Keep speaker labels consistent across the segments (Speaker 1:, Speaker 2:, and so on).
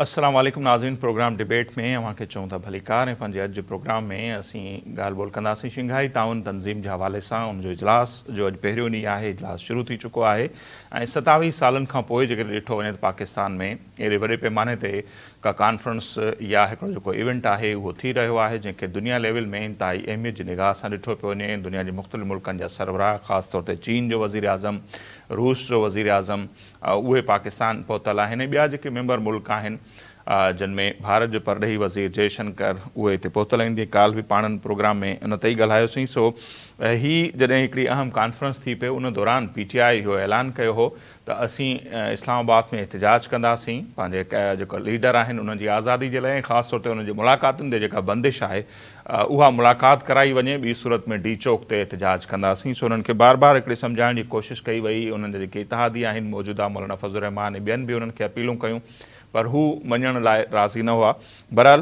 Speaker 1: السلام عليڪم ناظرين پروگرام ڊبيٽ ۾ اوهان کي چئون ٿا ڀليڪار ۽ پنهنجي اڄ جي پروگرام ۾ اسين ڳالهه ٻولهه ڪنداسين شنگهائي تعاون تنظيم جي حوالي سان ان جو اجلاس جو اڄ پهريون ڏينهن آهي اجلاس شروع ٿي چڪو آهي ۽ 27 سالن کان پوء جيڪڏهن ڏٺو وڃي ته پاڪستان ۾ ايڏي وڏي پيماني تي ڪا ڪانفرنس يا هڪڙو جيڪو ايونٽ آهي اهو ٿي رهيو آهي جنهن کي دنيا ليول ۾ انتهائي اهميت جي نگاهه سان ڏٺو پيو وڃي دنيا جي مختلف ملڪن جا سربراهه خاص طور تي چين جو وزيراعظم روس جو وزيراعظم اهي پاڪستان پهتل آهن ۽ ٻيا جيڪي ميمبر ملڪ آهن جن ۾ ڀارت جو پرڏيهي وزير جئي شنڪر اهي هتي پهتل آهن جيئن ڪالهه به پاڻ ان پروگرام ۾ ان تي ئي ڳالهايوسين سو هي جڏهن هڪڙي اهم ڪانفرنس ٿي پئي ان دوران پي ٽي آء اهو اعلان ڪيو هو ته اسين اسلام آباد ۾ احتجاج ڪنداسين پنهنجي جيڪا ليڊر آهن انهن جي آزادي جي لاء ۽ خاص طور تي انهن جي ملاقاتن تي جيڪا بندش آهي اها ملاقات ڪرائي وڃي ٻي صورت ۾ ڊي چوڪ تي احتجاج ڪنداسين سو انهن کي بار بار هڪڙي سمجهائڻ جي ڪوشش ڪئي وئي انهن جا جيڪي اتحادي آهن موجوده مولانا فضل الرحمان ۽ ٻين به انهن کي اپيلون ڪيون پر هو مڃڻ لاء راضي نه هئا بهرحال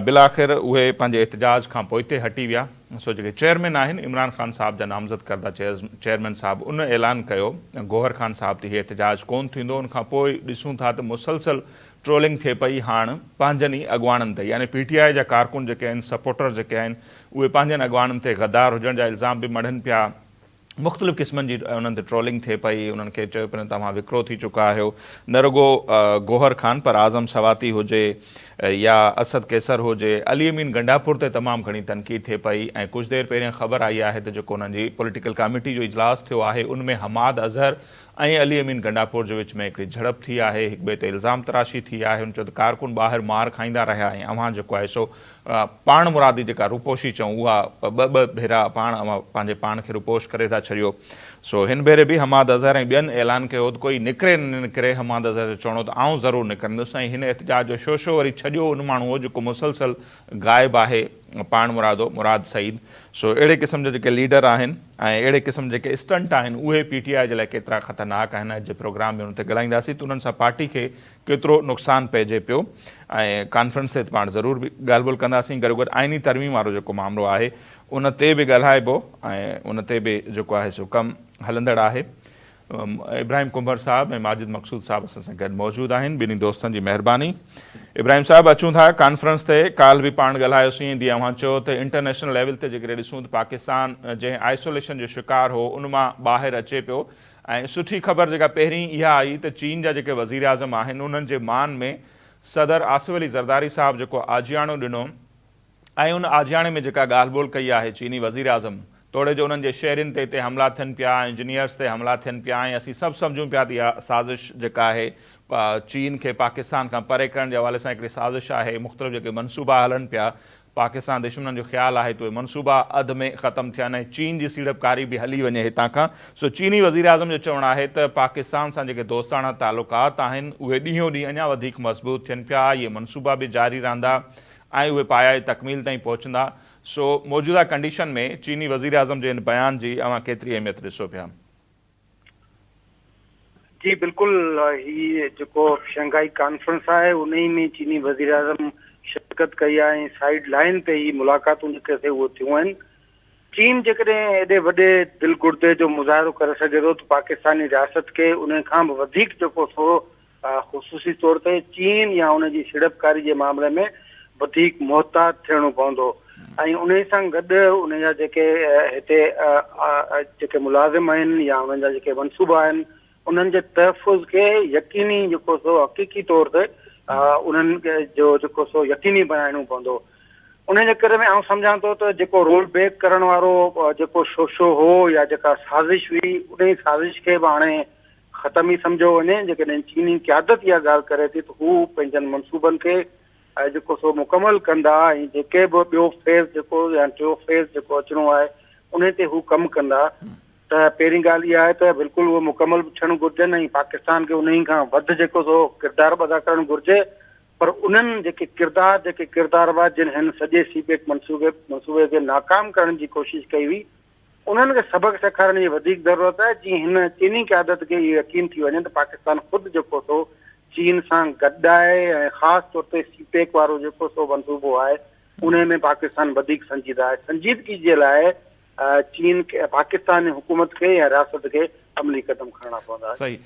Speaker 1: بالاخر اهي پنهنجي احتجاج کان پوئتي هٽي ويا سو جيڪي چيئرمين آهن عمران خان صاحب جا نامزد ڪرده چيئرمين صاحب ان اعلان ڪيو گوهر خان صاحب ته هي احتجاج ڪون ٿيندو ان کان پوء ڏسون ٿا ته مسلسل ٽرولنگ ٿئي پئي هاڻ پنهنجن ئي اڳواڻن تي يعني پي ٽي آء جا ڪارڪن جيڪي آهن سپورٽر جيڪي آهن اهي پنهنجن اڳواڻن تي غدار هجڻ جا الزام به مڙهن پيا مختلف قسمن جي انهن تي ٽرولنگ ٿئي پئي انهن کي چيو پيو توهان وڪرو ٿي چڪا آهيو نه رڳو گوهر خان پر اعظم سواتي هجي يا اسد قيصر هجي علي امين گنڊاپور تي تمام گهڻي تنقيد ٿئي پئي ۽ ڪجهه دير پهريان خبر آئي آهي ته جيڪو انهن جي پوليٽيڪل ڪاميٽي جو اجلاس ٿيو آهي ان ۾ حماد اظهر ۽ علي امين گنڊاپور جي وچ ۾ هڪڙي جهڙپ ٿي آهي، هڪٻئي تي الزام تراشي ٿي آهي، هن چيو ته ڪارڪن ٻاهر مار کائيندا رهيا ۽ اوهان جيڪو آهي سو پاڻ مرادي جيڪا روپوشي چئون اها ٻه ٻه ڀيرا پاڻ اوهان پنهنجي پاڻ کي روپوش ڪري ٿا ڇڏيو. سو هن ڀيري به حماد اظهر ۽ ٻين اعلان ڪيو هو ته ڪوئي نڪري نه نڪري حماد اظهر جو چوڻ هو ته آئون ضرور نڪرندس ۽ هن احتجاج جو شوشو وري ڇڏيو ان ماڻهو هو جيڪو مسلسل غائب آهي پاڻ مرادو مراد سعيد سو اهڙي قسم جا جيڪي ليڊر آهن ۽ اهڙي قسم جيڪي اسٽنٽ آهن اهي پي ٽي آء جي لاء ڪيترا خطرناڪ آهن اڄ جي پروگرام ۾ ان تي ڳالهائينداسين ته انهن سان پارٽي کي ڪيترو نقصان پئجي پيو ۽ ڪانفرنس تي پاڻ ضرور به ڳالهه ٻولهه ڪنداسين گڏوگڏ آئيني ترميم وارو جيڪو معاملو آهي ان تي به ڳالهائبو ۽ ان تي به جيڪو آهي سو ڪم هلندڙ آهي ابراهيم ڪنڀر صاحب ۽ ماجد مقصود صاحب اسان سان گڏ موجود آهن ٻنهي دوستن جي مهرباني ابراهيم صاحب اچون ٿا ڪانفرنس تي ڪالهه به پاڻ ڳالهايوسين جيئن اوهان چيو ته انٽرنيشنل ليول تي جيڪڏهن ڏسون ته پاڪستان جنهن آئسوليشن جو شڪار هو ان مان ٻاهر اچي پيو ۽ سٺي خبر جيڪا پهرين اها آئي ته چين جا جيڪي وزيراعظم آهن انهن جي مان ۾ صدر آصف علي زرداري صاحب جيڪو آجياڻو ڏنو ۽ ان آجياڻي ۾ جيڪا ڳالهه ٻولهه ڪئي آهي چيني وزيراعظم توڙي جو انهن جي شهرين تي هتي حملا ٿين پيا ۽ انجنيئرز تي حملا ٿين پيا ۽ اسين سڀ سمجهون پيا ته اها سازش جيڪا آهي چين کي پاڪستان کان پري ڪرڻ جي حوالي سان هڪڙي سازش آهي مختلف جيڪي منصوبا هلن پيا پاڪستان دشمنن جو خيال آهي ته اهي منصوبا اڌ ۾ ختم ٿين ۽ چين جي سيڙپڪاري به هلي وڃي هتان کان سو چيني وزيراعظم جو چوڻ آهي ته پاڪستان سان جيڪي دوستاڻا تعلقات آهن اهي ڏينهون ڏينهن اڃا وڌيڪ مضبوط ٿين پيا اهي منصوبا به جاري رهندا ۽ اهي پايائي تڪميل تائين پهچندا، سو موجوده ڪنڊيشن ۾ چيني وزيراعظم جي ان بيان جي اوهان ڪيتري اهميت ڏسو پيا؟
Speaker 2: جي بلڪل هي جيڪو شنگهائي ڪانفرنس آهي انهي ۾ چيني وزيراعظم شرڪت ڪئي آهي ۽ سائيڊ لائين تي هي ملاقاتون جيڪي سي اهي ٿيون آهن. چين جيڪڏهن ايڏي وڏي دل گردي جو مظاهرو ڪري سگهي ٿو ته پاڪستاني رياست کي انهي کان به وڌيڪ جيڪو سو خصوصي طور تي چين يا ان جي سيڙپڪاري جي معاملي ۾ وڌيڪ محتاط ٿيڻو پوندو ۽ انهي سان گڏ ان جا جيڪي هتي جيڪي ملازم آهن يا انهن جا جيڪي منصوبا آهن انهن جي تحفظ کي يقيني جيڪو سو حقيقي طور تي انهن جو جيڪو سو يقيني بڻائڻو پوندو انهي جي ڪري ۾ آئون سمجهان ٿو ته جيڪو رول بيڪ ڪرڻ وارو جيڪو شوشو هو يا جيڪا سازش هئي انهي سازش کي به هاڻي ختم ئي سمجهيو وڃي، جيڪڏهن چيني قيادت اها ڳالهه ڪري ٿي ته هو پنهنجن منصوبن کي جيڪو سو مڪمل ڪندا ۽ جيڪي به ٻيو فيز جيڪو يا ٽيو فيز جيڪو اچڻو آهي انهي تي هو ڪم ڪندا ته پهرين ڳالهه اها آهي ته بلڪل اهي مڪمل به ٿيڻ گهرجن ۽ پاڪستان کي انهي کان وڌ جيڪو سو ڪردار به ادا ڪرڻ گهرجي پر انهن جيڪي ڪردار جيڪي ڪردار هئا جن هن سڄي سي پيڪ منصوبي منصوبي کي ناڪام ڪرڻ جي ڪوشش ڪئي هئي انهن کي سبق سيکارڻ جي وڌيڪ ضرورت آهي جيئن هن چيني قيادت کي اهو يقين ٿي وڃي ته پاڪستان خود جيڪو سو چين سان گڏ آهي ۽ خاص طور تي سي پيڪ وارو جيڪو سو منصوبو آهي انهي ۾ پاڪستان وڌيڪ سنجيده آهي سنجيدگي جي لاء چين کي پاڪستاني حڪومت کي يا رياست کي عملي قدم کڻڻا پوندا.
Speaker 1: صحيح.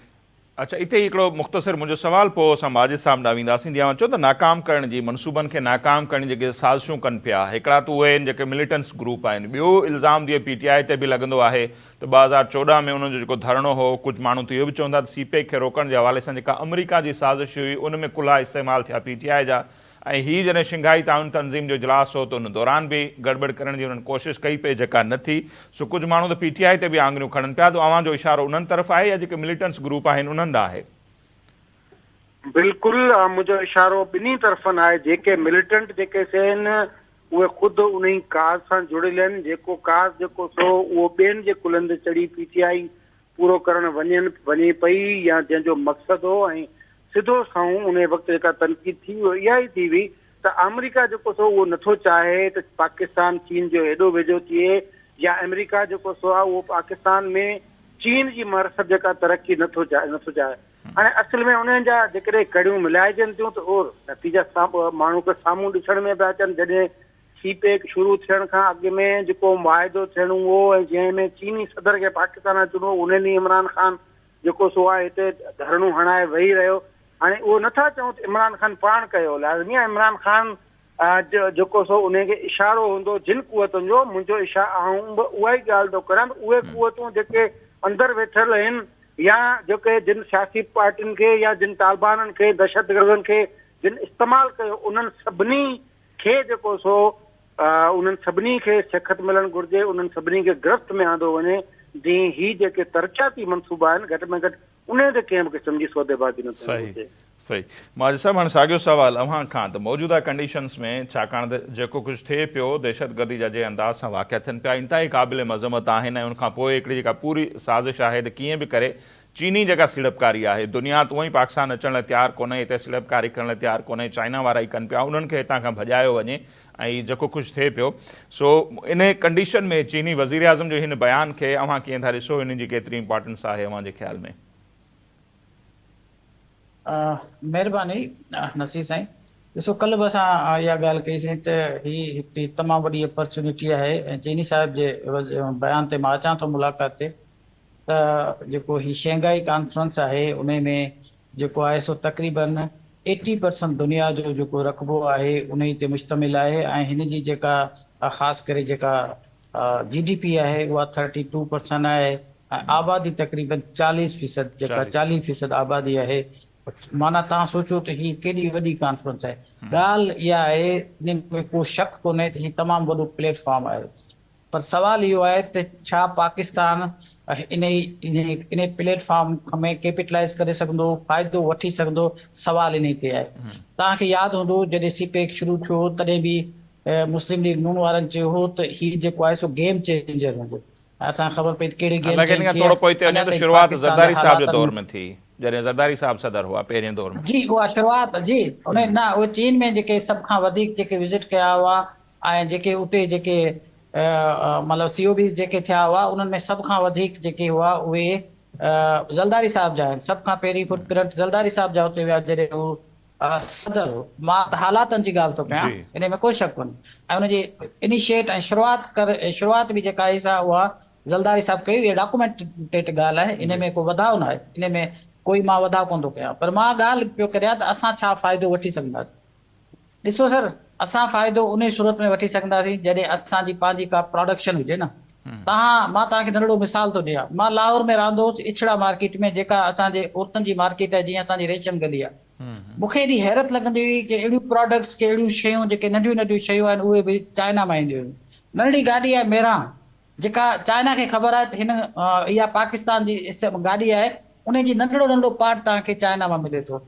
Speaker 1: اڇا اتي ئي هڪڙو مختصر منهنجو سوال پوء اسان ماجد صاحب ڏانهن وينداسين جيئن اوهان چيو ته ناڪام ڪرڻ جي منصوبن کي ناڪام ڪرڻ جي جيڪي سازشون ڪن پيا هڪڙا ته اهي آهن جيڪي مليٽنٽس گروپ آهن ٻيو الزام جيئن پي ٽي آء تي به لڳندو آهي ته 2014 ۾ انهن جو جيڪو ڌرڻو هو ڪجهه ماڻهو ته اهو به چون ٿا ته سي پيڪ کي روڪڻ جي حوالي سان جيڪا آمريڪا جي سازش هئي ان ۾ ڪلها استعمال ٿيا پي ٽي آء جا ۽ هي جڏهن شنگهائي تعاون تنظيم جو اجلاس هو ته ان دوران به گڙٻڙ ڪرڻ جي انهن ڪوشش ڪئي پئي جيڪا نه ٿي سو ڪجهه ماڻهو ته پي ٽي آء تي به آڱريون کڻن پيا ته اوهان جو اشارو انهن طرف آهي يا جيڪي مليٽنٽس گروپ آهن انهن ڏانهن آهي؟
Speaker 2: بلڪل منهنجو اشارو ٻنهي طرفن آهي جيڪي مليٽنٽ جيڪي سي آهن اهي خود انهي ڪاز سان جڙيل آهن جيڪو ڪاز جيڪو سو اهو ٻين جي ڪلهن تي چڙهي پي ٽي آء پورو ڪرڻ وڃين وڃي پئي يا جنهن جو مقصد هو ۽ سڌو سنئون انهي وقت جيڪا تنقيد ٿي اها اها ئي ٿي هئي ته آمريڪا جيڪو سو اهو نٿو چاهي ته پاڪستان چين جو ايڏو ويجهو ٿئي يا آمريڪا جيڪو سو آهي اهو پاڪستان ۾ چين جي معرفت جيڪا ترقي نٿو چاهي نٿو چاهي هاڻي اصل ۾ انهن جا جيڪڏهن ڪڙيون ملائجن ٿيون ته اهو نتيجا ماڻهو کي سامهون ڏسڻ ۾ پيا اچن جڏهن سي پيڪ شروع ٿيڻ کان اڳ ۾ جيڪو معاهدو ٿيڻو هو ۽ جنهن ۾ چيني صدر کي پاڪستان اچڻو هو ان ڏينهن عمران خان جيڪو سو آهي هتي ڌرڻو هڻائي ويهي رهيو. هاڻي اهو نٿا چئون ته عمران خان پاڻ ڪيو لازمي آهي عمران خان جيڪو سو انهي کي اشارو هوندو جن قوتن جو منهنجو اشا آئون به اها ئي ڳالهه ٿو ڪريان ته اهي قوتون جيڪي اندر ويٺل آهن يا جيڪي جن سياسي پارٽين کي يا جن طالبانن کي دهشتگردن کي جن استعمال ڪيو انهن سڀني کي جيڪو سو انهن سڀني کي سيکت ملڻ گهرجي، انهن سڀني کي گرفت ۾ آندو وڃي، جيئن هي جيڪي ترقياتي منصوبا آهن گهٽ ۾ گهٽ انهي تي ڪنهن به قسم جي سوديبازي نه ٿيڻ
Speaker 1: صحيح
Speaker 2: گهرجي.
Speaker 1: صحيح ماجد صاحب هاڻي ساڳيو سوال اوهان کان ته موجوده ڪنڊيشنز ۾ ڇاڪاڻ ته جيڪو ڪجهه ٿئي پيو دهشتگردي جا جنهن انداز سان واقعا ٿين پيا انتهائي قابل مذمت آهن ۽ ان کان پوء هڪڙي جيڪا پوري سازش آهي ته ڪيئن به ڪري چيني جيڪا سيڙپڪاري آهي دنيا ته اونئن ئي پاڪستان اچڻ لاء تيار ڪونهي هتي سيڙپڪاري ڪرڻ لاء تيار ڪونهي چائنا وارا ئي ڪن پيا انهن کي هتان کان ڀڄايو وڃي ۽ جيڪو ڪجهه ٿئي پيو سو انهي ڪنڊيشن ۾ چيني وزيراعظم جو هن بيان کي اوهان ڪيئن ٿا ڏسو ان جي ڪيتري امپارٽنس آهي اوهان جي خيال ۾؟
Speaker 3: مهرباني نصير سائين ڏسو ڪلهه به اسان اها ڳالهه ڪئي سين ته هي هڪڙي تمام وڏي اپرچونيٽي آهي ۽ چيني صاحب جي بيان تي مان اچان ٿو ملاقات تي ته جيڪو هي شنگهائي ڪانفرنس آهي انهي ۾ جيڪو آهي سو تقريبن ايٽي پرسنٽ دنيا جو جيڪو رقبو آهي انهي تي مشتمل آهي ۽ هن جي جيڪا خاص ڪري جيڪا جي ڊي پي آهي اها ٿرٽي ٽو پرسنٽ آهي ۽ آبادي تقريبن چاليس فيصد جيڪا چاليهه فيصد آبادي آهي معنيٰ توهان سوچو ته هي ڪيڏي وڏي ڪانفرنس آهي ڳالهه اها آهي انهي ۾ ڪو شڪ ڪونهي ته هي تمام وڏو پليٽ فارم آهي پر سوال اهو آهي ته ڇا پاڪستان انهي انهي پليٽ فارم ۾ ڪيپيٽلائيز ڪري سگهندو، فائدو وٺي سگهندو، سوال انهي تي آهي. توهان کي ياد هوندو جڏهن سي پيڪ شروع ٿيو هو تڏهن به مسلم ليگ نون وارن چيو هو ته هي جيڪو آهي سو گيم چينجر هوندو ۽ اسان کي خبر پئي ته ڪهڙي گيم
Speaker 1: لڳي
Speaker 3: چينج
Speaker 1: ٿي
Speaker 3: ٿي
Speaker 1: ٿورو
Speaker 3: آهي
Speaker 1: پوئتي
Speaker 3: اڃا
Speaker 1: وڃون ته
Speaker 3: تائين
Speaker 1: شروعات
Speaker 3: پاڪستان جا
Speaker 1: زرداري صاحب جي
Speaker 3: حالاتن
Speaker 1: دور ۾ ٿي جڏهن زرداري صاحب صدر هئا پهرين دور ۾.
Speaker 3: جي اها شروعات جي انهي نه اهي چين ۾ جيڪي سڀ کان وڌيڪ جيڪي وزٽ ڪيا هئا ۽ جيڪي اتي جيڪي مطلب سي او بيز جيڪي ٿيا هئا انهن ۾ سڀ کان وڌيڪ جيڪي هئا اهي زلداري صاحب جا آهن سڀ کان پهرين فٽ پرنٽ زلداري صاحب جا اتي ويا جڏهن هو صدر هو مان ته حالاتن جي ڳالهه ٿو ڪيان ان ۾ ڪو شڪ ڪونهي ۽ ان جي انيشيٽ ۽ شروعات ڪر شروعات به جيڪا آهي سا اها زلداري صاحب ڪئي اها ڊاڪومينٽيڊ ڳالهه آهي ان ۾ ڪو وڌاء نه آهي ان ۾ ڪوئي مان وڌاء ڪونه ٿو ڪيان پر مان ڳالهه پيو ڪريان ته اسان ڇا فائدو وٺي سگهنداسين ڏسو سر اسان فائدو انهي صورت ۾ وٺي سگهنداسين جڏهن اسان جي پنهنجي ڪا پراڊڪشن هجي نه توهان مان توهان کي ننڍڙو مثال ٿو ڏيان مان لاهور ۾ رهندو هوس اڇڙا مارڪيٽ ۾ جيڪا اسان جي عورتن جي مارڪيٽ آهي جيئن اسان جي ريشم گلي آهي مون کي ايڏي حيرت لڳندي هئي ڪي اهڙيون پراڊڪٽس ڪي اهڙيون شيون جيڪي ننڍيون ننڍيون شيون آهن اهي به چائنا مان اينديون هيون ننڍڙي گاڏي آهي ميران جيڪا چائنا کي خبر آهي ته هن اها پاڪستان جي گاڏي آهي انهي جي ننڍڙو ننڍڙو پارٽ توهان کي چائنا مان ملي ٿو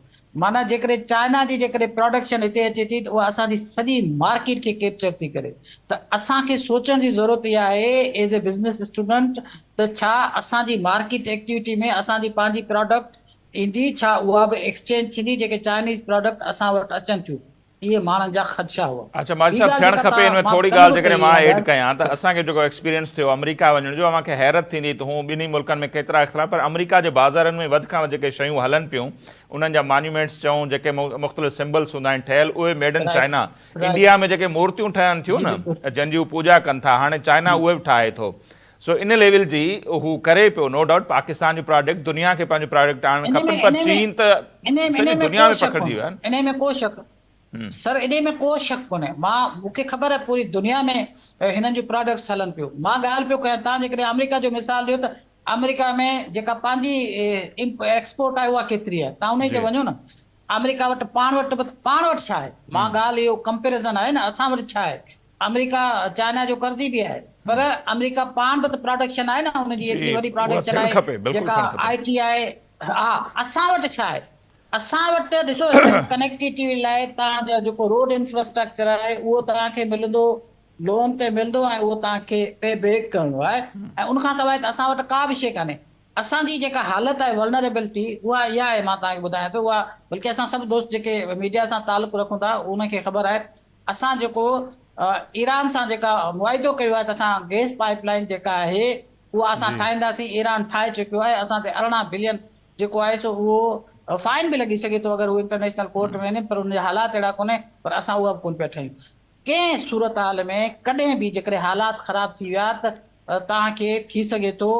Speaker 3: معنيٰ جيڪڏهن چائنا جي جيڪڏهن پراڊڪشن هتي اچي ٿي ته اها اسان جي سڄي مارڪيٽ کي ڪيپچر ٿي ڪري ته اسان کي سوچڻ جي ضرورت اها آهي ايز اي بزنس اسٽوڊنٽ ته ڇا اسان جي مارڪيٽ ايڪٽيوٽي ۾ اسان جي پنهنجي پراڊڪٽ ايندي ڇا اها به ايڪسچينج ٿيندي جيڪي چائنيز پراڊڪٽ اسان وٽ اچن ٿيون اهي ماڻهن جا خدشا هئا.
Speaker 1: اڇا ماجد
Speaker 3: ٻي
Speaker 1: صاحب
Speaker 3: ڳالهه
Speaker 1: ٿيڻ
Speaker 3: جيڪا
Speaker 1: کپي ان
Speaker 3: توهان
Speaker 1: ۾
Speaker 3: مان
Speaker 1: ٿوري
Speaker 3: ڪلهه
Speaker 1: ڳالهه
Speaker 3: به
Speaker 1: جيڪڏهن
Speaker 3: ڪئي
Speaker 1: مان
Speaker 3: اها
Speaker 1: ايڊ
Speaker 3: ڳالهه
Speaker 1: ڪيان ته اسان کي جيڪو ايڪسپيرينس ٿيو آمريڪا وڃڻ جو اوهان کي حيرت ٿيندي ته هون ٻنهي ملڪن ۾ ڪيترا اختلاف پر آمريڪا جي بازارن ۾ وڌ کان وڌ جيڪي شيون هلن پيون انهن جا مانيومينٽس چئون جيڪي مختلف سمبلس هوندا آهن ٺهيل اهي made in
Speaker 3: right
Speaker 1: China
Speaker 3: right
Speaker 1: India ۾ جيڪي مورتيون ٺهن ٿيون
Speaker 3: جي
Speaker 1: نه
Speaker 3: بلڪل
Speaker 1: جن جي هو پوڄا ڪن ٿا هاڻي چائنا اهي به ٺاهي ٿو سو ان ليول جي هو ڪري پيو نو ڊائوٽ پاڪستان جو پراڊڪٽ دنيا کي پنهنجو پراڊڪٽ آڻڻ کپن پر چين ته سڄي دنيا ۾ پکڙجي ويو آهي.
Speaker 3: انهي ۾ ڪو شڪ سر انهي ۾ ڪو شڪ ڪونهي مان مون کي خبر آهي پوري دنيا ۾ هنن جون پراڊڪٽس هلن پيو مان ڳالهه پيو ڪيان تان جيڪڏهن آمريڪا جو مثال ڏيو ته آمريڪا ۾ جيڪا پنهنجي ايڪسپورٽ آهي اها ڪيتري آهي تان انهي تي وڃو نه آمريڪا وٽ پاڻ وٽ به پاڻ وٽ ڇا آهي مان ڳالهه اهو ڪمپيرزن آهي نه اسان وٽ ڇا آهي آمريڪا چائنا جو قرضي به آهي پر آمريڪا پاڻ به ته پراڊڪشن آهي نه ان جي ايتري وڏي پراڊڪشن آهي جيڪا آء ٽي آهي ها اسان وٽ ڇا آهي اسان وٽ ڏسو ڪنيڪٽيٽي لاء توهان جو جيڪو روڊ انفراسٽرڪچر آهي اهو توهان کي ملندو لون تي ملندو ۽ اهو توهان کي پي بيڪ ڪرڻو آهي ۽ ان کان سواء ته اسان وٽ ڪا به شيء ڪانهي اسان جي جيڪا حالت آهي ولنريبلٽي اها اها آهي مان توهان کي ٻڌايان ٿو اها بلڪه اسان سڀ دوست جيڪي ميڊيا سان تعلق رکون ٿا ان کي خبر آهي اسان جيڪو ايران سان جيڪا معاهدو ڪيو آهي ته اسان گيس پائپ لائن جيڪا آهي اها اسان ٺاهينداسين ايران ٺاهي چڪيو آهي اسان تي 18 بلين جيڪو آهي سو اهو فائن به لڳي سگهي ٿو اگر هو انٽرنيشنل ڪورٽ ۾ وڃي پر ان جا حالات اهڙا ڪونهي پر اسان اها به ڪونه پيا ٺاهيون. ڪنهن صورتحال ۾ ڪڏهن به جيڪڏهن حالات خراب ٿي ويا ته توهان کي ٿي سگهي ٿو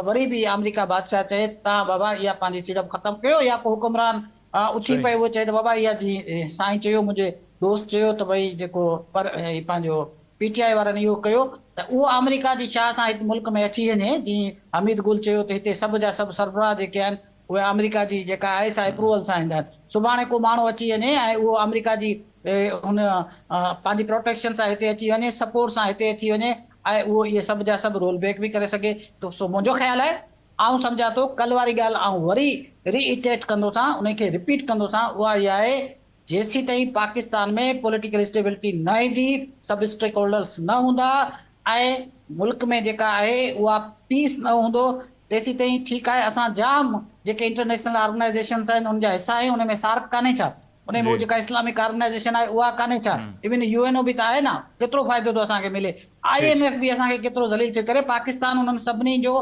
Speaker 3: وري به آمريڪا بادشاهه چئي ته توهان بابا اها پنهنجي سيڙپ ختم ڪيو يا ڪو حڪمران اٿي پئي اهو چئي ته بابا اها جي سائين چيو منهنجي دوست چيو ته ڀئي جيڪو پر هي پنهنجو پي ٽي آء وارن اهو ڪيو ته اهو آمريڪا جي شاهه سان هت ملڪ ۾ اچي وڃي جيئن حميد گل چيو ته هتي سڀ جا سڀ سربراهه جيڪي آهن اهي آمريڪا جي جيڪا آهي سا اپروول سان ايندا آهن سڀاڻي ڪو ماڻهو اچي وڃي ۽ اهو آمريڪا جي هن پنهنجي پروٽيڪشن سان هتي اچي وڃي سپورٽ سان هتي اچي وڃي ۽ اهو اهي سڀ جا سڀ رول بيڪ به ڪري سگهي ٿو سو منهنجو خيال آهي آئون سمجهان ٿو ڪل واري ڳالهه آئون وري ري اٽريٽ ڪندوسان انهي کي رپيٽ ڪندوسان اها اها آهي جيسيتائين پاڪستان ۾ پوليٽيڪل اسٽيبلٽي نه ايندي، سڀ اسٽيڪ هولڊرز نه هوندا ۽ ملڪ ۾ جيڪا آهي اها پيس نه هوندو تيسيتائين ٺيڪ آهي اسان جام جيڪي انٽرنيشنل آرگنائيزيشنز آهن ان جا حصا آهيون ان ۾ سارڪ ڪانهي ڇا؟ ان ۾ جيڪا اسلامڪ آرگنائيزيشن آهي اها ڪانهي ڇا؟ ايون يو اين او به ته آهي نه ڪيترو فائدو ٿو اسان کي ملي I M F به اسان کي ڪيترو ذليل ٿيو ڪري پاڪستان انهن سڀني جو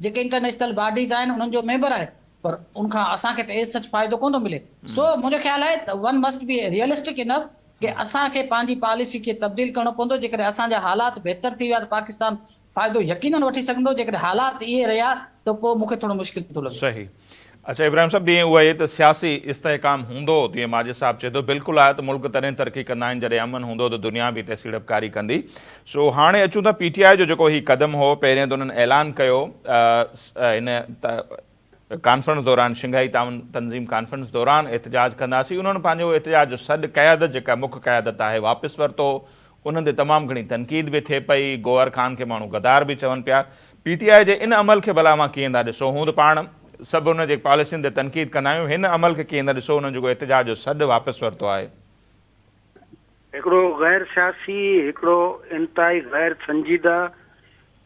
Speaker 3: جيڪي انٽرنيشنل باڊيز آهن انهن جو ميمبر آهي پر ان کان اسان کي ته ايز سچ فائدو ڪونه ٿو ملي. سو منهنجو خيال آهي ته one must be realistic enough ڪي اسان کي پنهنجي پاليسي کي تبديل ڪرڻو پوندو جيڪڏهن اسان جا حالات بهتر ٿي ويا ته پاڪستان فائدو يقينن وٺي سگهندو جيڪڏهن حالات اهي رهيا ته پوء مون کي ٿورو مشڪل ٿو لڳي.
Speaker 1: صحيح. اڇا ابراهيم صاحب جيئن اهو آهي ته سياسي استحڪام هوندو تيئن ماجد صاحب چئي ٿو بلڪل آهي ته ملڪ تڏهن ترقي ڪندا آهن جڏهن امن هوندو ته دنيا به اتي سيڙپڪاري ڪندي سو هاڻي اچون ٿا پي ٽي آء جو جيڪو هي قدم هو پهرين ته انهن اعلان ڪيو هن ڪانفرنس دوران شنگهائي تعاون تنظيم ڪانفرنس دوران احتجاج ڪنداسين انهن پنهنجو احتجاج جو سڏ قيادت جيڪا مک قيادت آهي واپس ورتو انهن تي تمام گهڻي تنقيد به ٿئي پئي گوهر خان کي ماڻهو غدار به چون پيا پي ٽي آء جي ان عمل کي ڀلا اوهان ڪيئن ٿا ڏسو هوند پاڻ سڀ ان جي پاليسين تي تنقيد ڪندا آهيون هن عمل کي ڪيئن ٿا ڏسو انهن جيڪو احتجاج جو سڏ واپس ورتو آهي.
Speaker 2: هڪڙو غير سياسي هڪڙو انتهائي غير سنجيده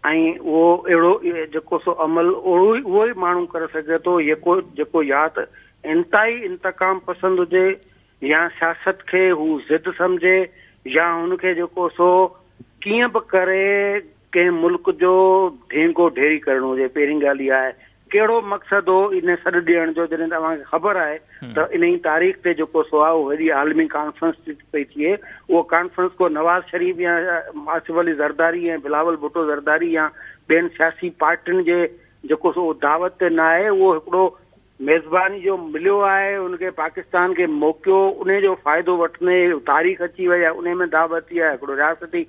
Speaker 2: ۽ اهو اهڙو جيڪو سو عمل اهڙو ئي اهو ئي ماڻهو ڪري سگهي ٿو يڪو جيڪو يا ته انتهائي انتقام پسند هجي يا سياست کي هو ضد سمجهي يا هن کي جيڪو سو ڪيئن به ڪري ڪنهن ملڪ جو ڍينگو ڍيري ڪرڻو هجي پهرين ڳالهه اها آهي ڪهڙو مقصد هو ان سڏ ڏيڻ جو جڏهن ته اوهان کي خبر آهي ته انهي تاريخ تي جيڪو سو آهي اهو هيڏي عالمي ڪانفرنس ٿي پئي ٿئي اهو ڪانفرنس ڪو نواز شريف يا آصف علي زرداري ۽ بلاول ڀٽو زرداري يا ٻين سياسي پارٽين جي جيڪو سو دعوت تي نه آهي اهو هڪڙو ميزباني جو مليو آهي ان کي پاڪستان کي موقعو انهي جو فائدو وٺندي تاريخ اچي وئي آهي انهي ۾ دعوت ٿي آهي هڪڙو رياستي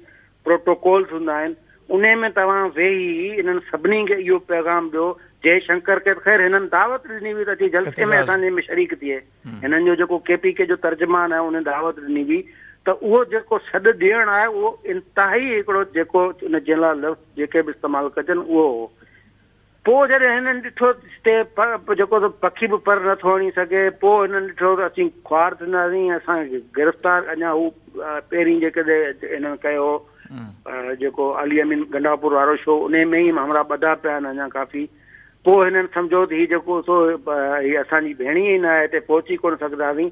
Speaker 2: پروٽوڪولز هوندا آهن انهي ۾ توهان ويهي انهن سڀني کي اهو پيغام ڏيو جئي شنڪر کي ته خير هنن دعوت ڏني هئي ته اچي جلسي ۾ اسان جي ۾ شريڪ ٿئي هنن جو جيڪو ڪي پي ڪي جو ترجمان آهي انهي دعوت ڏني هئي ته اهو جيڪو سڏ ڏيڻ آهي اهو انتهائي هڪڙو جيڪو ان جنهن لاء لفظ جيڪي به استعمال ڪجن اهو هو پوء جڏهن هنن ڏٺو ته جيڪو سو پکي به پر نٿو هڻي سگهي، پوء هنن ڏٺو ته اسين خوار ٿينداسين، اسان کي گرفتار اڃا هو پهرين جيڪڏهن هنن ڪيو هو جيڪو علي امين گنڊاپور وارو شو انهي ۾ ئي همراهه ٻڌا پيا آهن اڃا ڪافي، پوء هنن سمجهيو ته هي جيڪو سو هي اسان جي ڀيڻي ئي نه آهي هتي پهچي ڪونه سگهنداسين،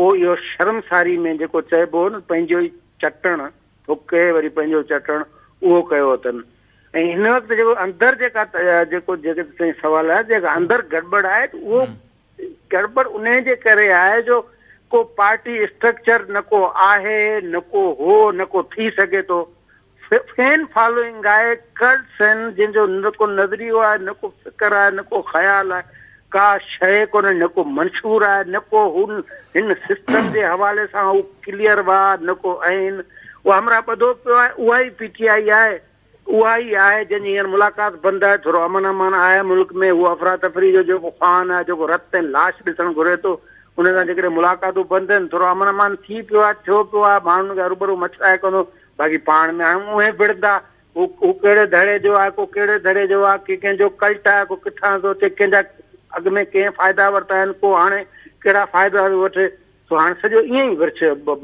Speaker 2: پوء اهو شرمساري ۾ جيڪو چئبو هو نه پنهنجو ئي چٽڻ ٿڪي وري پنهنجو چٽڻ اهو ڪيو اٿن. ۽ هن وقت جيڪو اندر جيڪا جيڪو جيڪي تائين سوال آهي جيڪا اندر گڙٻڙ آهي ته اهو گڙٻڙ انهي جي ڪري آهي جو ڪو پارٽي اسٽرڪچر نه ڪو آهي نه ڪو هو نه ڪو ٿي سگهي ٿو. فين فالوئنگ آهي، ڪلٽس آهن جن جو نه ڪو نظريو آهي، نه ڪو فڪر آهي، نه ڪو خيال آهي، ڪا شيء ڪونهي، نه ڪو منشور آهي، نه ڪو هن هن سسٽم جي حوالي سان هو ڪليئر وا نه ڪو عين اهو همراهه ٻڌو پيو آهي، اها ئي پي ٽي آء آهي، اها ئي آهي جنهن جي هينئر ملاقات بند آهي، ٿورو امن امان آهي ملڪ ۾، هو افراتفري جو جيڪو خواهان آهي، جيڪو رت ۽ لاش ڏسڻ گهري ٿو، ان سان جيڪڏهن ملاقاتون بند آهن، ٿورو امن امان ٿي پيو آهي، ٿيو پيو آهي، ماڻهن کي هروڀرو مڇرائي ڪندو، باقي پاڻ ۾ هاڻي اهي وڙهندا، هو هو ڪهڙي ڌڙي جو آهي، ڪو ڪهڙي ڌڙي جو آهي، ڪي ڪنهن جو ڪلٽ آهي، ڪو ڪٿان ٿو اچي، ڪنهن جا اڳ ۾ ڪنهن فائدا ورتا آهن، ڪو هاڻي ڪهڙا فائدا ٿو وٺي، سو هاڻي سڄو ائين ئي ورڇ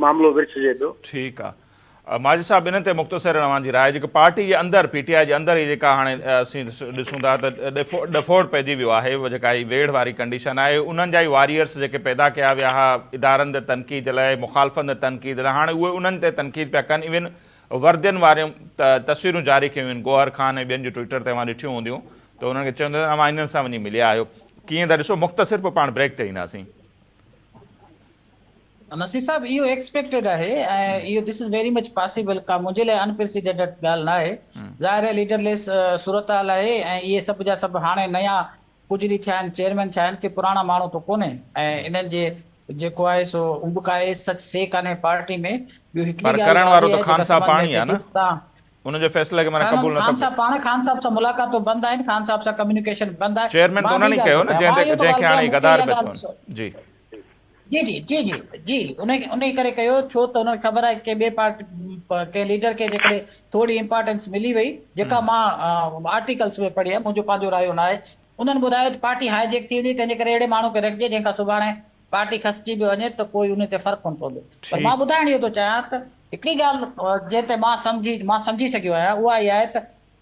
Speaker 2: معاملو ورڇجي پيو.
Speaker 1: ٺيڪ آ ماجد صاحب انهن تي مختصرا اوهان جي راء جيڪا پارٽي جي اندر پي ٽي آء جي اندر هي جيڪا هاڻي اسين ڏسون ٿا ته ڏڦوڙ پئجي ويو آهي جيڪا هي ويڙهه واري ڪنڊيشن آهي انهن جا ئي واريئرس جيڪي پيدا ڪيا ويا ها ادارن تي تنقيد لاء مخالفن تي تنقيد لاء هاڻي اهي انهن تي تنقيد پيا ڪن ايون وردين واريون تصويرون جاري ڪيون ويون گوهر خان ۽ ٻين جون ٽوئيٽر تي اوهان ڏٺيون هونديون ته انهن کي چون ٿا اوهان انهن سان وڃي مليا آهيو ڪيئن ٿا ڏسو مختصر پوء پاڻ بريڪ تي اينداسين.
Speaker 3: نصير صاحب اهو ايڪسپيڪٽيڊ آهي ۽ اهو this is very much possible ڪا منهنجي لاء انپريسيڊنٽيڊ ڳالهه نه آهي ظاهر آهي ليڊر ليس صورتحال آهي ۽ اهي سڀ جا سڀ هاڻي نيا ڪجهه ڏينهن ٿيا آهن چيئرمين ٿيا آهن ڪي پراڻا ماڻهو ته ڪونهي ۽ انهن جي جيڪو آهي سو هو به ڪا ايز سچ سي ڪانهي پارٽي ۾ ٻيو هڪڙي
Speaker 1: پر
Speaker 3: ڳالهه
Speaker 1: ڪرڻ وارو
Speaker 3: واضح
Speaker 1: ته
Speaker 3: آهي
Speaker 1: خان
Speaker 3: جيڪا
Speaker 1: صاحب
Speaker 3: سمجهه
Speaker 1: پاڻ
Speaker 3: ۾
Speaker 1: ئي
Speaker 3: اچي
Speaker 1: آهي
Speaker 3: ٿي
Speaker 1: نه
Speaker 3: ته تان
Speaker 1: ان جي فيصلي کي معنيٰ
Speaker 3: خان
Speaker 1: قبول نه
Speaker 3: خان
Speaker 1: ٿا
Speaker 3: صاحب پاڻ خان صاحب سان ملاقاتون بند آهن خان صاحب سان ڪميونيڪيشن بند آهي
Speaker 1: چيئرمين ته
Speaker 3: مان
Speaker 1: انهن
Speaker 3: ٻي
Speaker 1: ئي
Speaker 3: ڳالهه
Speaker 1: ڪيو
Speaker 3: ٿو
Speaker 1: نه
Speaker 3: ڪيان
Speaker 1: جنهن
Speaker 3: مان
Speaker 1: تي
Speaker 3: اهو ٿو
Speaker 1: جنهن کي
Speaker 3: ڳالهه
Speaker 1: هاڻي
Speaker 3: ڪيان
Speaker 1: هي
Speaker 3: مون کي
Speaker 1: غدار
Speaker 3: اها
Speaker 1: پيا
Speaker 3: ڳالهه
Speaker 1: چون جي.
Speaker 3: جي جي جي جي جي انهي ڪري ڪيو ڇو ته انهن کي خبر آهي ڪنهن ٻئي پارٽي ڪنهن ليڊر کي جيڪڏهن ٿوري امپارٽنس ملي وئي جيڪا مان آرٽيڪلس ۾ پڙهي آهي منهنجو پنهنجو رايو نه آهي انهن ٻڌايو ته پارٽي هاء جيڪ ٿي ويندي تنهنجي ڪري اهڙي ماڻهو کي رکجي جنهن کان سڀاڻي پارٽي کسجي به وڃي ته ڪوئي انهي تي فرق ڪونه پوندو پر مان
Speaker 1: ٺيڪ.
Speaker 3: ٻڌائڻ اهو ٿو چاهيان ته هڪڙي ڳالهه جنهن تي مان سمجهي مان سمجهي سگهيو آهيان اها اها آهي ته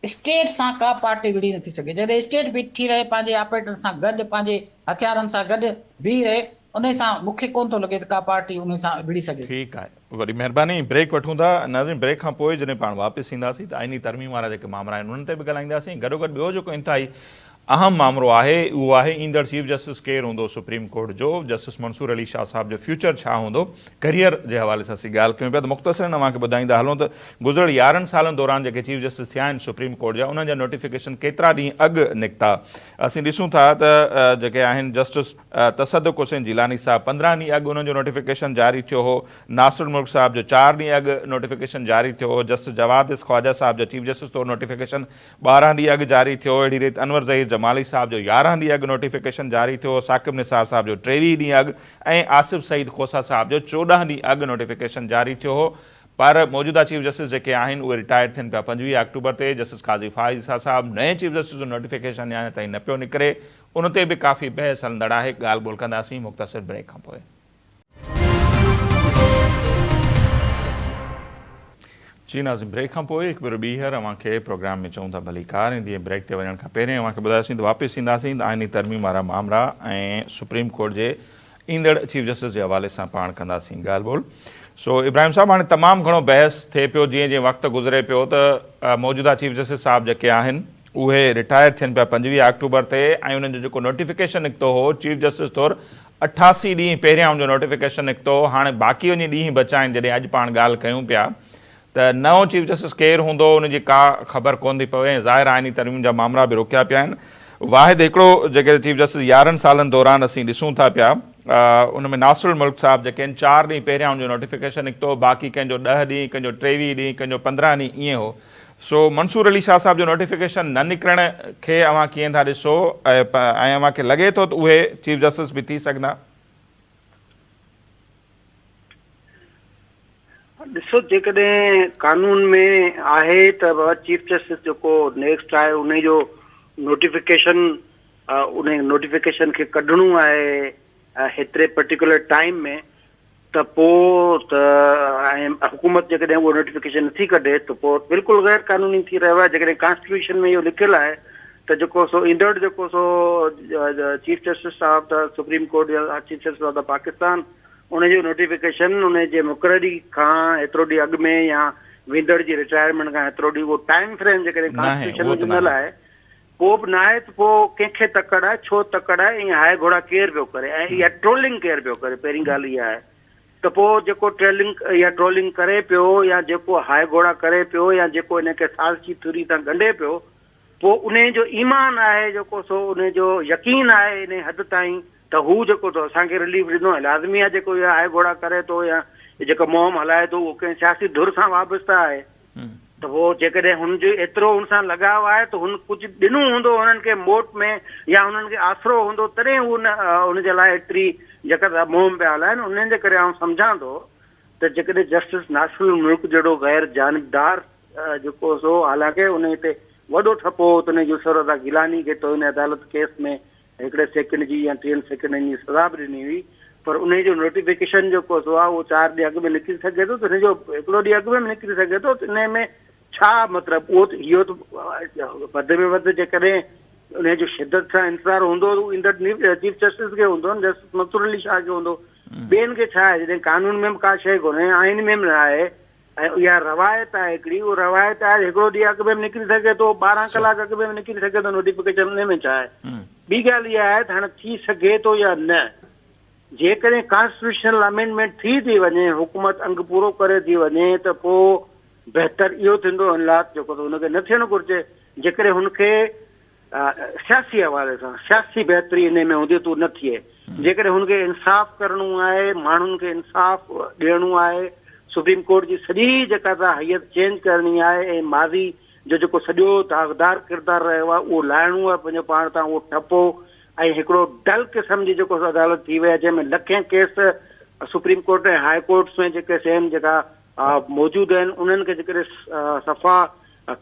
Speaker 3: اسٽيٽ سان ڪا پارٽي وڙهي نٿي سگهي، جڏهن اسٽيٽ بيٺي رهي پنهنجي آپريٽر سان گڏ پنهنجي هٿيارن سان گڏ بيهي رهي انهي سان مون کي ڪونه ٿو لڳي ته ڪا پارٽي انهي سان وڙهي سگهي.
Speaker 1: ٺيڪ آهي وڏي مهرباني بريڪ وٺون ٿا ناظرين بريڪ کان پوء جڏهن پاڻ واپس اينداسين ته آئيني ترميم وارا جيڪي مامرا آهن انهن تي به ڳالهائينداسين گڏوگڏ ٻيو جيڪو انتهائي اهم مامرو آهي اهو آهي ايندڙ چيف جسٽس ڪير هوندو سپريم ڪورٽ جو جسٽس منصور علي شاهه صاحب جو فيوچر ڇا هوندو ڪريئر جي حوالي سان اسين ڳالهه ڪيون پيا ته مختصرن اوهان کي ٻڌائيندا هلون ته گذريل 11 سالن دوران جيڪي چيف جسٽس ٿيا آهن سپريم ڪورٽ جا انهن جا نوٽيفڪيشن ڪيترا ڏينهن اڳ نڪتا اسين ڏسون ٿا ته جيڪي آهن جسٽس تصدق حسين جيلاني صاحب 15 ڏينهن اڳ انهن جو نوٽيفڪيشن جاري ٿيو هو ناصر الملڪ صاحب جو 4 ڏينهن اڳ نوٽيفڪيشن جاري ٿيو هو جسٽس جواد ايس خواجه صاحب جو چيف جسٽس طور نوٽيفڪيشن 12 ڏينهن اڳ جاري ٿيو، اهڙي ريت انور ظهير جمالي صاحب جو 11 ڏينهن اڳ نوٽيفڪيشن جاري ٿيو، ثاقب نثار صاحب جو 23 ڏينهن اڳ ۽ آصف سعيد کوسا صاحب جو 14 ڏينهن اڳ نوٽيفڪيشن جاري ٿيو هو پر موجوده چيف جسٽس جيڪي آهن اهي رٽائرڊ ٿين پيا 25 آڪٽوبر تي جسٽس قاضي فائز عيسيٰ صاحب نئين چيف جسٽس جو نوٽيفڪيشن اڃا تائين نه پيو نڪري ان تي به ڪافي بحث هلندڙ آهي ڳالهه ٻولهه ڪنداسين مختصر بريڪ کان پوء. جي ناظرين بريڪ کان پوء هڪ ڀيرو ٻيهر اوهان کي پروگرام ۾ چئون ٿا ڀليڪار ۽ جيئن بريڪ تي وڃڻ کان پهرين اوهان کي ٻڌايوسين ته واپس اينداسين ته آئيني ترميم وارا مامرا ۽ سپريم ڪورٽ جي ايندڙ چيف جسٽس جي حوالي سان پاڻ ڪنداسين ڳالهه ٻولهه سو ابراهيم صاحب هاڻي تمام گهڻو بحث ٿئي پيو جيئن جيئن وقت گذري پيو ته موجوده چيف جسٽس صاحب جيڪي آهن اهي رٽائر ٿين پيا 25 آڪٽوبر تي ۽ انهن جو جيڪو نوٽيفڪيشن نڪتو هو چيف جسٽس طور 88 ڏينهن پهريان ان جو نوٽيفڪيشن نڪتو هو هاڻي باقي وڃي ڏينهن بچا آهن جڏهن اڄ پاڻ ڳالهه ڪيون پيا ته نئون چيف جسٽس ڪير هوندو ان جي ڪا خبر ڪونه ٿي پوي ۽ ظاهر آئيني ترميم جا مامرا به روڪيا پيا آهن واحد هڪڙو جيڪي چيف جسٽس 11 سالن دوران اسين ڏسون ٿا پيا ان ۾ ناصر الملڪ صاحب جيڪي آهن 4 ڏينهن پهريان ان جو نوٽيفڪيشن نڪتو باقي ڪنهن جو 10 ڏينهن ڪنهن جو 23 ڏينهن ڪنهن جو 15 ڏينهن ائين هو سو منصور علي شاهه صاحب جو نوٽيفڪيشن نه نڪرڻ کي اوهان ڪيئن ٿا ڏسو ۽ اوهان کي لڳي ٿو ته اهي چيف جسٽس به ٿي سگهندا؟
Speaker 2: ڏسو جيڪڏهن قانون ۾ آهي ته بابا چيف جسٽس جيڪو نيڪسٽ آهي انهي جو نوٽيفڪيشن انهي نوٽيفڪيشن کي ڪڍڻو آهي هيتري پرٽيڪولر ٽائيم ۾ ته پوء ته ۽ حڪومت جيڪڏهن اهو نوٽيفڪيشن نٿي ڪڍي ته پوء بلڪل غير قانوني ٿي رهيو آهي جيڪڏهن ڪانسٽيٽيوشن ۾ اهو لکيل آهي ته جيڪو سو ايندڙ جيڪو سو چيف جسٽس صاحب ته سپريم ڪورٽ يا chief justice of the Pakistan ان جو نوٽيفڪيشن ان جي مقرري کان ايترو ڏينهن اڳ ۾ يا ويندڙ جي رٽائرمينٽ کان ايترو ڏينهن اهو ٽائيم فريم جيڪڏهن ڪانسٽيٽيوشن ۾ ڏنل آهي ڪو به ناهي ته پوء ڪنهن کي تڪڙ آهي، ڇو تڪڙ آهي ۽ هاء گهوڙا ڪير پيو ڪري ۽ اها ٽرولنگ ڪير پيو ڪري پهرين ڳالهه اها آهي. ته پوء جيڪو ٽريلنگ يا ٽرولنگ ڪري پيو يا جيڪو هاء گهوڙا ڪري پيو يا جيڪو ان کي سازشي ٿري سان ڳنڍي پيو پوء انهي جو ايمان آهي جيڪو سو انهي جو يقين آهي انهي حد تائين ته هو جيڪو ٿو اسان کي رليف ڏيندو ۽ لازمي آهي جيڪو اها هاء گهوڙا ڪري ٿو يا جيڪو مهم هلائي ٿو اهو ڪنهن سياسي ڌر سان وابسته آهي ته پوء جيڪڏهن هن جو ايترو هن سان لڳاء آهي ته هن ڪجهه ڏنو هوندو هنن کي موٽ ۾ يا هنن کي آسرو هوندو تڏهن هو ان جي لاء ايتري جيڪا مهم پيا هلائن. انهن جي ڪري آئون سمجهان ٿو ته جيڪڏهن جسٽس ناصر الملڪ جهڙو غير جانبدار جيڪو سو حالانڪه انهي تي وڏو ٺپو هو ته انهي يوسف رضا گيلاني کي توهين عدالت ڪيس ۾ هڪڙي سيڪنڊ جي يا ٽيهن سيڪنڊن جي سزا به ڏني هئي پر انهي جو نوٽيفڪيشن جيڪو سو آهي اهو چار ڏينهن اڳ ۾ نڪري سگهي ٿو ته هن جو هڪڙو ڏينهن اڳ ۾ به نڪري سگهي ٿو ته انهي ۾ ڇا مطلب اهو ته اهو ته وڌ ۾ وڌ جيڪڏهن انهي جو شدت سان انتظار هوندو ته ايندڙ چيف جسٽس کي هوندو نه جسٽس منصور علي شاهه کي هوندو ٻين کي ڇا آهي جڏهن قانون ۾ به ڪا شيء ڪونهي آئين ۾ به نه آهي ۽ اها روايت آهي هڪڙي اهو روايت آهي هڪڙو ڏينهن اڳ ۾ به نڪري سگهي ٿو 12 ڪلاڪ اڳ ۾ به نڪري سگهي ٿو نوٽيفڪيشن ان ۾ ڇا آهي ٻي ڳالهه اها آهي ته هاڻي ٿي سگهي ٿو يا نه جيڪڏهن ڪانسٽيٽيوشنل امينڊمينٽ ٿي ٿي وڃي حڪومت انگ پورو ڪري ٿي وڃي ته پوء بهتر اهو ٿيندو هن لاء جيڪو ته هن کي نه ٿيڻ گهرجي جيڪڏهن هن کي سياسي حوالي سان سياسي بهتري انهي ۾ هوندي ته نه ٿئي. جيڪڏهن هن کي انصاف ڪرڻو آهي، ماڻهن کي انصاف ڏيڻو آهي، سپريم ڪورٽ جي سڄي جيڪا سا هيئت چينج ڪرڻي آهي ۽ ماضي جو جيڪو سڄو داغدار ڪردار رهيو آهي اهو لاهڻو آهي پنهنجو پاڻ تان اهو ٺپو ۽ هڪڙو ڊل قسم جي جيڪو عدالت ٿي وئي آهي جنهن ۾ لکين case supreme court ۽ high courts ۾ جيڪي سين جيڪا موجود آهن انهن کي جيڪڏهن صفا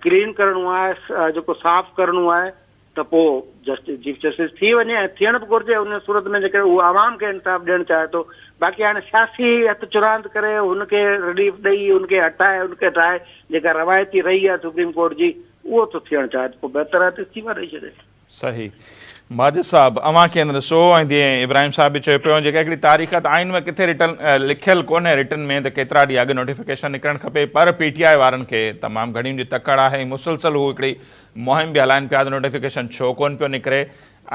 Speaker 2: ڪلين ڪرڻو آهي جيڪو صاف ڪرڻو آهي ته پوء جسٽس چيف جسٽس ٿي وڃي ۽ ٿيڻ به گهرجي ان صورت ۾ جيڪڏهن هو عوام کي انصاف ڏيڻ چاهي ٿو باقي هاڻي سياسي هٿ چراند ڪري هن کي رليف ڏئي هن کي هٽائي هن کي ٺاهي جيڪا روايتي رهي آهي سپريم ڪورٽ جي اهو ٿو ٿيڻ چاهي ته پوء بهتر آهي ته استعيفا ڏئي ڇڏي.
Speaker 1: صحيح ماجد صاحب اوهان ڪيئن ڏسو ۽ جيئن ابراهيم صاحب به چيو پيو جيڪا هڪڙي تاريخ آهي ته آئين ۾ ڪٿي رٽن لکيل ڪونهي رٽن ۾ ته ڪيترا ڏينهن اڳ نوٽيفڪيشن نڪرڻ کپي پر پي ٽي آء وارن کي تمام گهڻي ان جي تڪڙ آهي ۽ مسلسل هو هڪڙي مهم به هلائن پيا ته نوٽيفڪيشن ڇو ڪونه پيو نڪري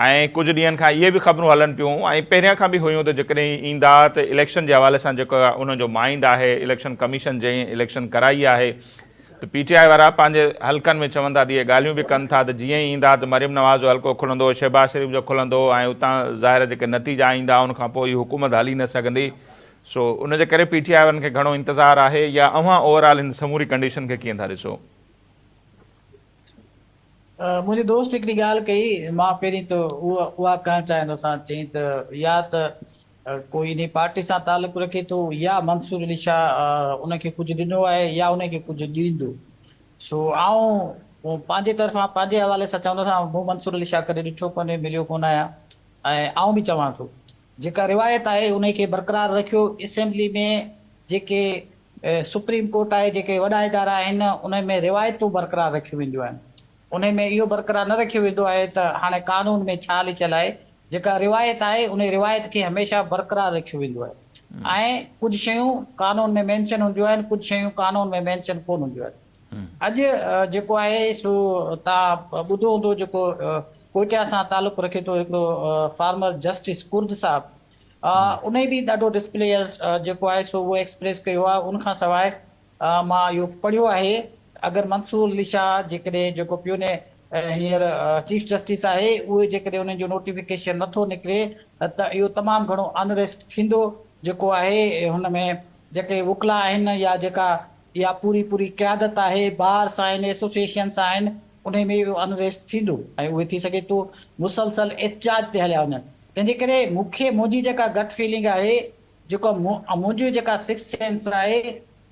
Speaker 1: ۽ ڪجهه ڏينهن کان اهي به خبرون هلن پيون ۽ پهريان کان به هيون ته جيڪڏهن ايندا ته اليڪشن جي حوالي سان جيڪو انهن جو مائنڊ آهي اليڪشن ڪميشن جنهن اليڪشن ڪرائي آهي ته پي ٽي آء وارا پنهنجي حلقن ۾ چون ٿا ته اهي ڳالهيون به ڪن ٿا ته جيئن ئي ايندا ته مريم نواز جو حلقو کلندو، شهباز شريف جو کلندو ۽ اتان ظاهر جيڪي نتيجا ايندا ان کان پوء هي حڪومت هلي نه سگهندي سو ان جي ڪري پي ٽي آء وارن کي گهڻو انتظار آهي يا اوهان اوور آل هن سموري ڪنڊيشن کي ڪيئن ٿا ڏسو؟
Speaker 3: منهنجي دوست هڪڙي ڳالهه ڪئي مان پهرين ته اها ڪرڻ چاهيندس چيائين ته يا ته ڪو انهي پارٽي سان تعلق رکي ٿو يا منصور علي شاهه ان کي ڪجهه ڏنو آهي يا ان کي ڪجهه ڏيندو سو آئون پنهنجي طرفان پنهنجي حوالي سان چوندس مون منصور علي شاهه ڪڏهن ڏٺو ڪونهي مليو ڪونه آهيان ۽ آئون به چوان ٿو جيڪا روايت آهي انهي کي برقرار رکيو اسيمبلي ۾ جيڪي سپريم ڪورٽ آهي جيڪي وڏا ادارا آهن انهي ۾ روايتون برقرار رکيون وينديون آهن انهي ۾ اهو برقرار نه رکيو ويندو آهي ته هاڻي قانون ۾ ڇا لکيل آهي، جيڪا روايت آهي انهي روايت کي هميشه برقرار رکيو ويندو آهي ۽ ڪجهه شيون قانون ۾ مينشن هونديون آهن ڪجهه شيون قانون ۾ مينشن ڪونه هونديون آهن. اڄ جيڪو آهي سو توهان ٻڌو هوندو جيڪو ڪوئٽيا سان تعلق رکي ٿو هڪڙو فارمر جسٽس ڪرد صاحب انهي به ڏاڍو ڊسپليئر جيڪو آهي سو اهو ايڪسپريس ڪيو آهي ان کان سواء مان اهو پڙهيو آهي اگر منصور علي شاهه جيڪڏهن جيڪو پيوني هينئر چيف جسٽس آهي اهي جيڪڏهن انهن جو نوٽيفڪيشن نٿو نڪري ته اهو تمام گهڻو انريسٽ ٿيندو جيڪو آهي هن ۾ جيڪي وڪلا آهن يا جيڪا اها پوري پوري قيادت آهي بارس آهن ايسوسيئيشنس آهن انهي ۾ اهو انريسٽ ٿيندو ۽ اهي ٿي سگهي ٿو مسلسل احتجاج تي هليا وڃن تنهن جي ڪري مون کي منهنجي جيڪا گٽ فيلنگ آهي جيڪو منهنجي جيڪا سڪس سينس آهي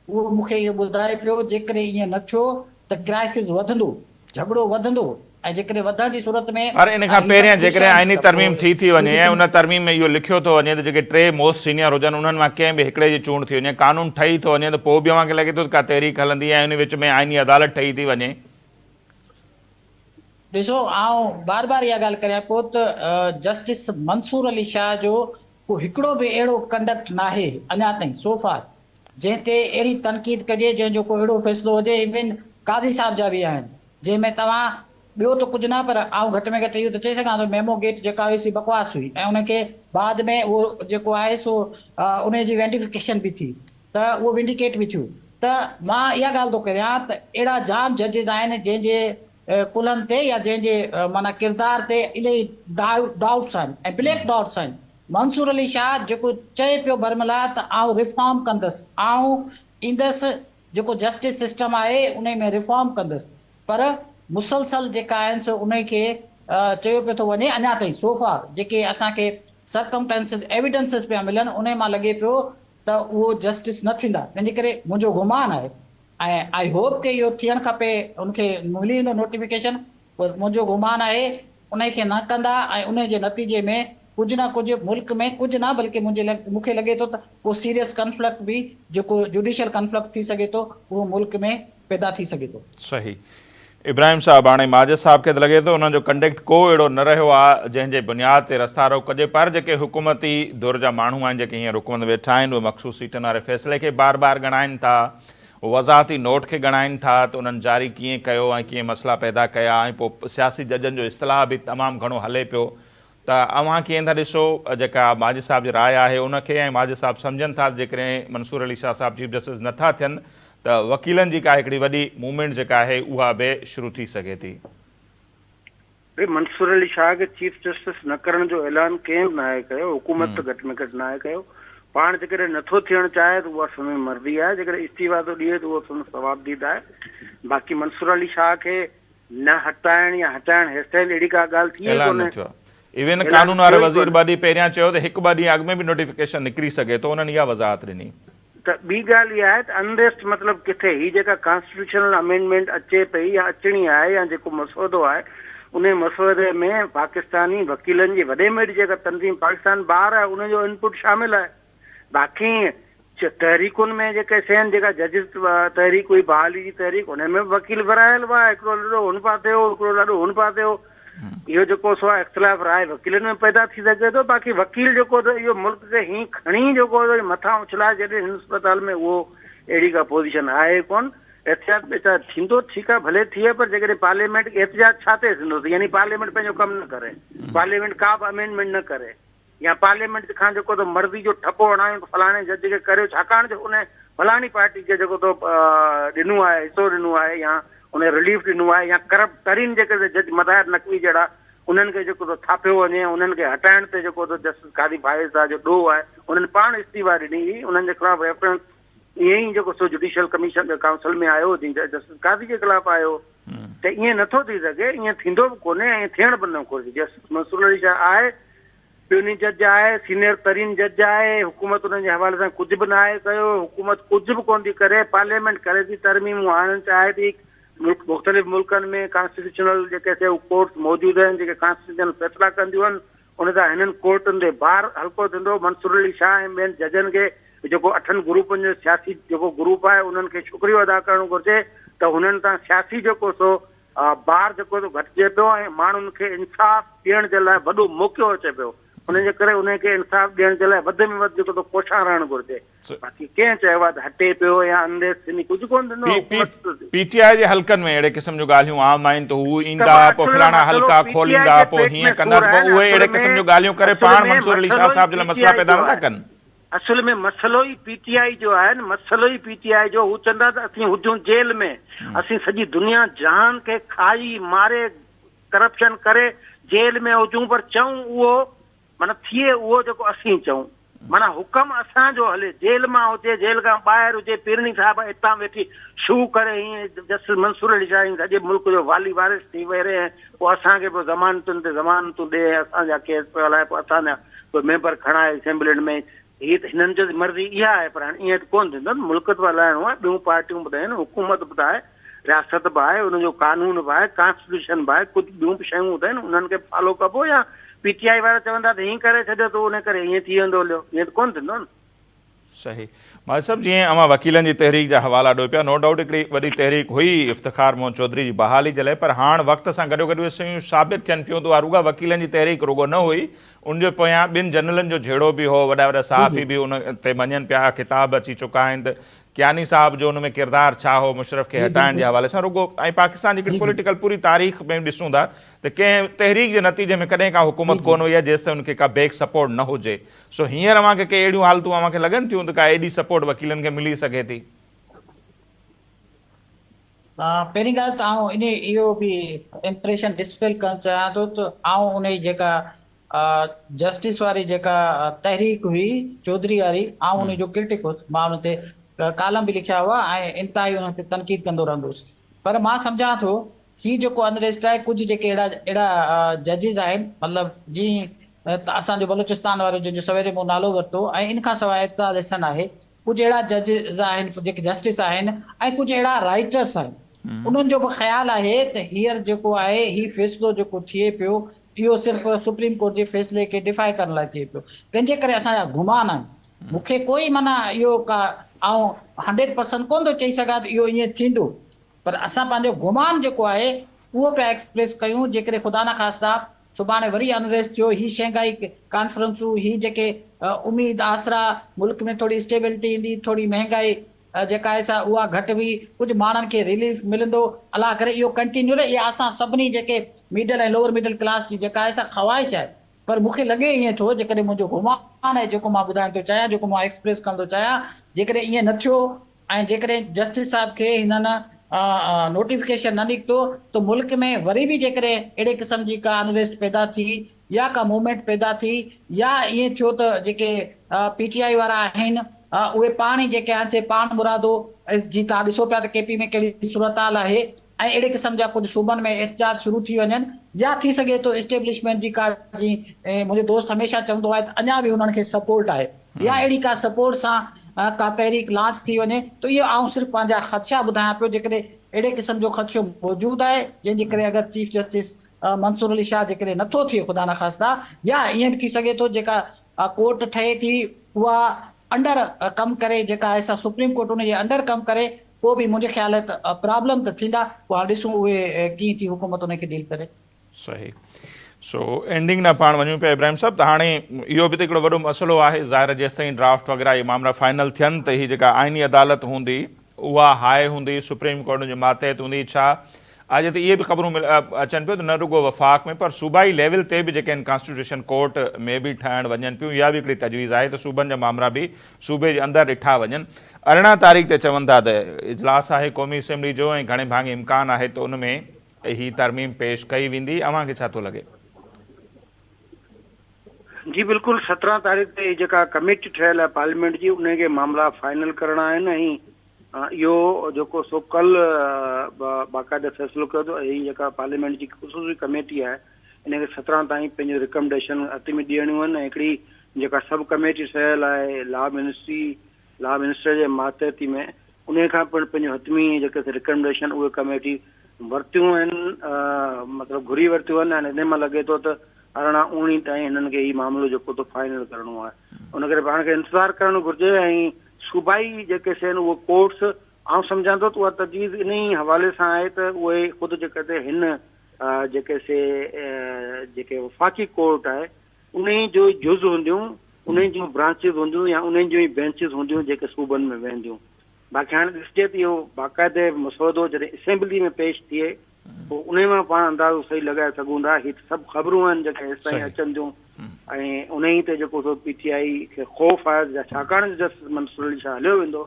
Speaker 3: اهو مون کي اهو ٻڌائي پيو جيڪڏهن ائين نه ٿيو ته ڪرائسز وڌندو، جهڳڙو وڌندو ۽ جيڪڏهن وڌڻ جي صورت ۾
Speaker 1: پر ان کان
Speaker 3: هي سڀ
Speaker 1: پهريان
Speaker 3: خوش
Speaker 1: جيڪڏهن
Speaker 3: آهن
Speaker 1: آئيني
Speaker 3: ته پوء
Speaker 1: ترميم ٿي ٿي وڃي
Speaker 3: جيڪو
Speaker 1: ۽ ان ترميم ۾ اهو لکيو ٿو وڃي ته جيڪي ٽي موسٽ سينيئر هجن انهن مان ڪنهن به هڪڙي جي چونڊ ٿي وڃي قانون ٺهي ٿو وڃي ته پوء به اوهان کي لڳي ٿو ته ڪا تحريڪ هلندي ۽ ان وچ ۾ آئيني عدالت ٺهي ٿي وڃي.
Speaker 3: ڏسو آئون بار بار اها ڳالهه ڪريان پيو ته جسٽس منصور علي شاهه جو ڪو هڪڙو به اهڙو ڪنڊڪٽ ناهي اڃا تائين سو فار جنهن تي اهڙي تنقيد ڪجي جنهن جو ڪو اهڙو فيصلو هجي ايون قاضي صاحب جا به آهن جنهن ۾ توهان ٻيو ته ڪجهه نه پر آئون گهٽ ۾ گهٽ اهو ته چئي سگهان ٿو ميمو گيٽ جيڪا هئي سي بڪواس هئي ۽ ان کي بعد ۾ اهو جيڪو آهي سو انهي جي وينڊيفڪيشن به ٿي ته اهو ونڊيڪيٽ به ٿيو ته مان اها ڳالهه ٿو ڪريان ته اهڙا جام ججز آهن جنهن جي ڪلهن تي يا جنهن جي معنيٰ ڪردار تي الاهي ڊائوٽس آهن ۽ بليڪ ڊاٽس آهن. منصور علي شاهه جيڪو چئي پيو برملا ته آئون ريفارم ڪندس، آئون ايندس جيڪو جسٽس سسٽم آهي انهي ۾ ريفارم ڪندس پر مسلسل جيڪا آهن سو انهي کي چيو پيو ٿو وڃي اڃا تائين سو فار جيڪي اسان کي سرڪمٽنسز ايويڊنسز پيا ملن انهي مان لڳي پيو ته اهو جسٽس نه ٿيندا تنهنجي ڪري منهنجو گمان آهي ۽ I hope ڪي اهو ٿيڻ کپي ان کي ملي ويندو نوٽيفڪيشن پر منهنجو گمان آهي انهي کي نه ڪندا ۽ انهي جي نتيجي ۾ ڪجهه نه ڪجهه ملڪ ۾ ڪجهه نه بلڪه منهنجي مون کي لڳي ٿو ته ڪو سيريس ڪنفلڪٽ به جيڪو جوڊيشل ڪنفلڪٽ ٿي سگهي ٿو اهو ملڪ ۾ پيدا ٿي سگهي ٿو.
Speaker 1: صحيح ابراهيم صاحب هاڻي ماجد صاحب کي ته لڳي ٿو انهن جو ڪنڊيڪٽ ڪو اهڙو نه رهيو آ جنهن جي بنياد تي رستا روڪ ڪجي پر جيڪي حڪومتي ڌر جا ماڻهو آهن جيڪي هينئر حڪومت ۾ ويٺا آهن اهي مخصوص سيٽن واري فيصلي کي بار بار ڳڻائين ٿا وضاحتي نوٽ کي ڳڻائين ٿا ته انهن جاري ڪيئن ڪيو ۽ ڪيئن مسئلا پيدا ڪيا ۽ پوء سياسي ججن جو اصطلاح به تمام گهڻو هلي پيو ته اوهان ڪيئن ٿا ڏسو جيڪا ماجد صاحب جي راء آهي ان کي ۽ ماجد صاحب سمجهن ٿا ته جيڪڏهن منصور علي شاهه صاحب چيف جسٽس نه ٿا ٿين ته وڪيلن جي ڪا هڪڙي وڏي موومينٽ جيڪا آهي اها به شروع ٿي سگهي ٿي.
Speaker 2: ڀئي منصور علي شاهه کي چيف جسٽس نه ڪرڻ جو اعلان ڪنهن به ناهي ڪيو، حڪومت ته گهٽ ۾ گهٽ ناهي ڪيو. پاڻ جيڪڏهن نٿو ٿيڻ چاهي ته اها سندن مرضي آهي، جيڪڏهن استعيفيٰ ٿو ڏئي ته اهو سندس صوابديد آهي. باقي منصور علي شاهه کي نه هٽائڻ يا هٽائڻ هيستائين اهڙي ڪا ڳالهه ٿي ئي
Speaker 1: اعلان نه
Speaker 2: ڪونهي.
Speaker 1: ٿيو آهي. ايون
Speaker 2: اعلان
Speaker 1: قانون واري
Speaker 2: ٿيو ئي
Speaker 1: وزير
Speaker 2: ڪونهي.
Speaker 1: ٻه ڏينهن پهريان چيو ته هڪ ٻه ڏينهن اڳ ۾ به نوٽيفڪيشن نڪري سگهي ٿو، انهن اها وضاحت ڏني.
Speaker 2: ته ٻي ڳالهه اها آهي ته انريسٽ مطلب ڪٿي هي جيڪا ڪانسٽيٽيوشنل امينڊمينٽ اچي پئي يا اچڻي آهي يا جيڪو مسودو آهي انهي مسودي ۾ پاڪستاني وڪيلن جي وڏي ۾ وڏي جيڪا تنظيم پاڪستان بار آهي ان جو انپٽ شامل آهي باقي تحريڪن ۾ جيڪي سين جيڪا ججز تحريڪ هئي بحالي جي تحريڪ ان ۾ به وڪيل ورهايل هئا هڪڙو لڏو هن پاسي هو هڪڙو لڏو هن پاسي هو اهو جيڪو سو اختلاف راء وڪيلن ۾ پيدا ٿي سگهي ٿو باقي وڪيل جيڪو ته اهو ملڪ کي هين کڻي جيڪو ته مٿان اڇلائي ڇڏي هن اسپتال ۾ اهو اهڙي ڪا پوزيشن آهي ڪون احتجاج ٻيچار ٿيندو ٺيڪ آهي ڀلي ٿئي پر جيڪڏهن پارليامينٽ احتجاج ڇا تي ٿيندو ته يعني پارليامينٽ پنهنجو ڪم نه ڪري پارليامينٽ ڪا به امينڊمينٽ نه ڪري يا پارليامينٽ کان جيڪو ته مرضي جو ٺپو هڻايون ته فلاڻي جج کي ڪريو ڇاڪاڻ جو ان فلاڻي پارٽي کي جيڪو تو ڏنو آهي حصو ڏنو آهي يا ان رليف ڏنو آهي يا ڪرپٽ ترين جيڪي جج مظاهر نقوي جهڙا انهن کي جيڪو تو ٿاڦيو وڃي انهن کي هٽائڻ تي جيڪو تو جسٽس قاضي فائز صاحب جو ڏوهه آهي انهن پاڻ استعيفا ڏني هئي انهن جي خلاف ريفرنس ائين ئي جيڪو سو جڊيشل ڪميشن ڪائونسل ۾ آيو جنهن جسٽس قاضي جي خلاف آيو ته ائين نٿو ٿي سگهي، ائين ٿيندو به ڪونهي ۽ ٿيڻ به نه گهرجي. جسٽس منصور علي شاهه آهي، پيوني جج آهي، سينيئر ترين جج آهي، حڪومت ان جي حوالي سان ڪجهه به ناهي ڪيو، حڪومت ڪجهه به ڪونه ٿي ڪري، پارليامينٽ ڪري ٿي، ترميمون آڻڻ چاهي ٿي، ملڪ مختلف ملڪن ۾ ڪانسٽيٽيوشنل جيڪي سي ڪورٽس موجود آهن، جيڪي ڪانسٽيٽيوشنل فيصلا ڪنديون آهن، ان سان هنن ڪورٽن تي بار هلڪو ٿيندو، منصور علي شاهه ۽ ٻين ججن کي جيڪو اٺن گروپن جو سياسي جيڪو گروپ آهي انهن کي شڪريو ادا ڪرڻ گهرجي ته هنن تان سياسي جيڪو سو بار جيڪو سو گهٽجي پيو ۽ ماڻهن کي انصاف ڏيڻ جي لاء وڏو موقعو اچي پيو ان جي ڪري انهن کي انصاف ڏيڻ جي لاء وڌ ۾ وڌ جيڪو سو ڪوشان رهڻ گهرجي. باقي ڪنهن چيو آهي ته هٽي پيو يا انديس ٿيندي ڪجهه ڪونه ٿيندو حڪومت
Speaker 1: پي ٽي آء جي حلقن ۾ اهڙي قسم جون ڳالهيون عام آهن ته هو ايندا پوء فلاڻا حلقا کوليندا پوء هيئن ڪندا ته پوء اهي اهڙي قسم جون ڳالهيون ڪري پاڻ منصور علي شاهه صاحب جي لاء مسئلا پيدا نٿا ڪن.
Speaker 2: اصل ۾ مسئلو ئي پي ٽي آء جو آهي نه مسئلو ئي پي ٽي آء جو هو چوندا ته اسين هجون جيل ۾ اسين سڄي دنيا جهان کي کائي ماري ڪرپشن ڪري جيل ۾ هجون پر چئون اهو معنيٰ ٿئي اهو جيڪو اسين چئون. معنيٰ حڪم اسان جو هلي. جيل مان هجي، جيل کان ٻاهر هجي، پيرڻي صاحب اتان ويٺي شو ڪري ائين جسٽس منصور علي شاهه ائين سڄي ملڪ جو والي وارث ٿي ويهي رهي ۽ پوء اسان کي پيو ضمانتن تي ضمانتون ڏي ۽ اسان جا ڪيس پيو هلائي پوء اسان جا پوء ميمبر کڻائي اسيمبلين ۾. هي ته هنن جو مرضي اها آهي پر هاڻي ائين ته ڪونه ٿيندو نه ملڪ ته هلائڻو آهي، ٻيون پارٽيون به ته آهن، حڪومت به ته آهي. رياست به آهي ان جو قانون به آهي ڪانسٽيٽيوشن به آهي ڪجهه ٻيون به شيون ته آهن انهن کي فالو ڪبو يا پي ٽي آء وارا چوندا ته هيئن ڪري ڇڏيو ته ان ڪري هيئن ٿي ويندو هليو ائين ته ڪونه ٿيندو نه.
Speaker 1: صحيح ماجد صاحب جيئن اوهان وڪيلن جي تحريڪ جا حوالا ڏيو پيا نو ڊائوٽ هڪڙي وڏي تحريڪ هئي افتخار محمد چوڌري جي بحالي جي لاء پر هاڻ وقت سان گڏو گڏ اهي شيون ثابت ٿين پيون ته اها رڳا وڪيلن جي تحريڪ رڳو نه هئي ان جي پويان ٻن جنرلن جو جهيڙو به هو وڏا وڏا صحافي به ان تي مڃن پيا ڪتاب اچي چڪا آهن ته ڪياني صاحب جو ان ۾ ڪردار ڇا هو مشرف کي
Speaker 3: جي
Speaker 1: هٽائڻ جي
Speaker 3: بلڪل
Speaker 1: حوالي سان رڳو ۽ پاڪستان جي هڪڙي
Speaker 3: جي جي
Speaker 1: پوليٽيڪل پوري تاريخ ۾ ڏسون ٿا ته ڪنهن تحريڪ جي نتيجي ۾ ڪڏهن ڪا
Speaker 3: جي
Speaker 1: حڪومت
Speaker 3: جي
Speaker 1: ڪونه وئي آهي جيستائين ان کي ڪا بيڪ سپورٽ نه هجي سو هينئر اوهان کي ڪي اهڙيون حالتون اوهان کي لڳن ٿيون ته ڪا ايڏي سپورٽ وڪيلن کي ملي سگهي ٿي؟
Speaker 3: پهرين ڳالهه ته آئون انهي اهو به امپريشن ڊسپيل ڪرڻ چاهيان ٿو ته آئون انهي جيڪا جسٽس واري جيڪا تحريڪ هئي چوڌري واري آئون انهي جو ڪرٽڪ هوس مان ان تي ڪالم به لکيا هئا ۽ انتهائي ان تي تنقيد ڪندو رهندو هوس پر مان سمجهان ٿو هي جيڪو انريسٽ آهي ڪجهه جيڪي اهڙا اهڙا ججز آهن مطلب جي اسان جو بلوچستان وارو جنهن جو سويري مون نالو ورتو ۽ ان کان سواء اعتزاز احسن آهي ڪجهه اهڙا ججز آهن جيڪي جسٽس آهن ۽ ڪجهه اهڙا رائيٽرس آهن انهن جو به خيال آهي ته هينئر جيڪو آهي هي فيصلو جيڪو ٿئي پيو اهو صرف سپريم ڪورٽ جي فيصلي کي ڊفائي ڪرڻ لاء ٿئي پيو تنهن جي ڪري اسان جا گمان آهن مون کي ڪوئي معنيٰ اهو ڪا آئون هنڊريڊ پرسنٽ ڪونه ٿو چئي سگهان ته اهو ائين ٿيندو پر اسان پنهنجو گمان جيڪو آهي اهو پيا ايڪسپريس ڪيون جيڪڏهن خدا نخواسته سڀاڻي وري انريسٽ ٿيو، هي شنگهائي ڪانفرنسون، هي جيڪي اميد آسرا، ملڪ ۾ ٿوري اسٽيبلٽي ايندي، ٿوري مهنگائي جيڪا آهي سا اها گهٽبي، ڪجهه ماڻهن کي رليف ملندو، الله ڪري اهو ڪنٽينيو رهي، اها اسان سڀني جيڪي مڊل ۽ لوئر مڊل ڪلاس جي جيڪا آهي سا خواهش آهي، پر مون کي لڳي ائين ٿو جيڪڏهن منهنجو گمان آهي جيڪو مان ٻڌائڻ ٿو چاهيان، جيڪو مان ايڪسپريس ڪرڻ ٿو چاهيان، جيڪڏهن ائين نه ٿيو ۽ جيڪڏهن جسٽس صاحب کي هنن نوٽيفڪيشن نه نڪتو ته ملڪ ۾ وري به جيڪڏهن اهڙي قسم جي ڪا انريسٽ پيدا ٿي يا ڪا موومينٽ پيدا ٿي يا ائين ٿيو ته جيڪي پي ٽي آء وارا آهن اهي پاڻ ئي جيڪي آهن سي پاڻ مرادو جي توهان ڏسو پيا ته ڪي پي ۾ ڪهڙي صورتحال آهي ۽ اهڙي قسم جا ڪجهه صوبن ۾ احتجاج شروع ٿي وڃن يا ٿي سگهي ٿو اسٽيبلشمينٽ جي ڪا جي منهنجو دوست هميشه چوندو آهي ته اڃا به انهن کي سپورٽ آهي يا اهڙي ڪا سپورٽ سان ڪا تحريڪ لانچ ٿي وڃي ته اهو آئون صرف پنهنجا خدشا ٻڌايان پيو جيڪڏهن اهڙي قسم جو خدشو موجود آهي جنهن جي ڪري اگر چيف جسٽس منصور علي شاهه جيڪڏهن نٿو ٿئي خدا نخواسته يا ائين به ٿي سگهي ٿو جيڪا ڪورٽ ٺهي ٿي اها انڊر ڪم ڪري جيڪا آهي سا سپريم ڪورٽ ان جي انڊر ڪم ڪري پوء به منهنجي خيال ته پرابلم ته ٿيندا پوء هاڻ ڏسون اهي ڪيئن ٿي حڪومت ان کي ڊيل ڪري.
Speaker 1: صحيح سو اينڊنگ ڏانهن پاڻ وڃون پيا ابراهيم صاحب ته هاڻي اهو به ته هڪڙو وڏو مسئلو آهي ظاهر جيستائين ڊرافٽ وغيره اهي مامرا فائنل ٿين ته هي جيڪا آئيني عدالت هوندي اها هاء هوندي سپريم ڪورٽ جي ماتحت هوندي ڇا اڄ ته اهي به خبرون اچن پيون ته نه رڳو وفاق ۾ پر صوبائي ليول تي به جيڪي آهن ڪانسٽيٽيوشن ڪورٽ ۾ به ٺهڻ وڃن پيون اها به هڪڙي تجويز آهي ته صوبن جا مامرا به صوبي جي اندر ڏٺا وڃن 18 تاريخ تي چون ٿا ته اجلاس آهي قومي اسيمبلي جو ۽ گهڻي ڀاڱي امڪان آهي ته ان ۾ هي ترميم پيش ڪئي ويندي، اوهان کي ڇا ٿو لڳي؟
Speaker 2: جي بلڪل 17 تاريخ تي هي جيڪا ڪميٽي ٺهيل آهي پارليامينٽ جي انهي کي معاملا فائنل ڪرڻا آهن ۽ اهو جيڪو سو ڪل باقاعده فيصلو ڪيو ته هي جيڪا پارليامينٽ جي خصوصي ڪميٽي آهي ان کي 17 تائين پنهنجون ريڪمڊيشن حتمي ڏيڻيون آهن ۽ هڪڙي جيڪا سب ڪميٽي ٺهيل آهي لا منسٽري لا منسٽر جي ماتحتي ۾ انهي کان پڻ پنهنجون حتمي جيڪي ريڪمڊيشن اهي ڪميٽي ورتيون آهن مطلب گهري ورتيون آهن ۽ انهي مان لڳي ٿو ته 18 اوڻيهه تائين هنن کي هي معاملو جيڪو ٿو فائنل ڪرڻو آهي ان ڪري پاڻ کي انتظار ڪرڻ گهرجي ۽ صوبائي جيڪي سي آهن اهي ڪورٽس آئون سمجهان ٿو ته اها تجويز انهي حوالي سان آهي ته اهي خود جيڪي تي هن جيڪي سي جيڪي وفاقي ڪورٽ آهي انهي جو ئي جز هونديون، انهي جون برانچز هونديون يا انهن جون ئي بينچز هونديون جيڪي صوبن ۾ ويهنديون. باقي هاڻي ڏسجي ته اهو باقاعدي مسودو جڏهن اسيمبلي ۾ پيش ٿئي پوء انهي مان پاڻ اندازو صحيح لڳائي سگهون ٿا. هي ته سڀ خبرون آهن جيڪي هيستائين اچن ٿيون ۽ انهي تي جيڪو سو پي ٽي آء کي خوف آهي ته ڇاڪاڻ جو جسٽس منصور علي شاهه هليو ويندو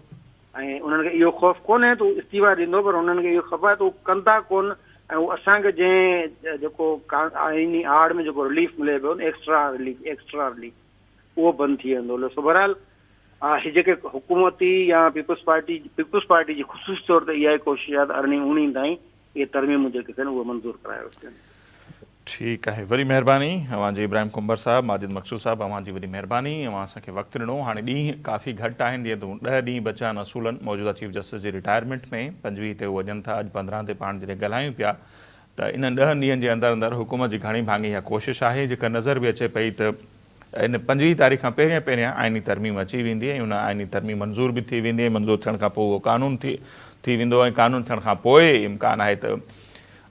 Speaker 2: ۽ انهن کي اهو خوف ڪونهي ته هو استعيفا ڏيندو پر انهن کي اهو خبر آهي ته هو ڪندا ڪونه ۽ هو اسان کي جنهن جيڪو آئيني آڙ ۾ جيڪو رليف ملي پيو نه ايڪسٽرا رليف ايڪسٽرا رليف اهو بند ٿي ويندو سو بهرحال هي جيڪي حڪومتي يا پيپلز پارٽي پيپلز پارٽي جي خصوصي طور تي اها ئي ڪوشش آهي ته ارڙهين اوڻيهين تائين اهي ترميمون جيڪي ٿين اهي منظور ڪرائي وٺجن.
Speaker 1: ٺيڪ آهي وڏي مهرباني اوهان جي ابراهيم ڪنڀر صاحب ماجد مقصود صاحب اوهان جي وڏي مهرباني اوهان اسان کي وقت ڏنو هاڻي ڏينهن ڪافي گهٽ آهن جيئن ته 10 ڏينهن بچيا آهن اصولن موجوده چيف جسٽس جي رٽائرمينٽ ۾ 25 تي هو وڃن ٿا اڄ 15 تي پاڻ جڏهن ڳالهايون پيا ته انهن ڏهن ڏينهن جي اندر اندر حڪومت جي گهڻي ڀاڱي اها ڪوشش آهي جيڪا نظر به اچي پئي ته ان 25 تاريخ کان پهريان پهريان آئيني ترميم اچي ويندي ۽ ان آئيني ترميم منظور به ٿي ويندي ۽ منظور ٿيڻ کان پوء اهو قانون ٿي ٿي ويندو ۽ قانون ٿيڻ کان پوء امڪان آهي ته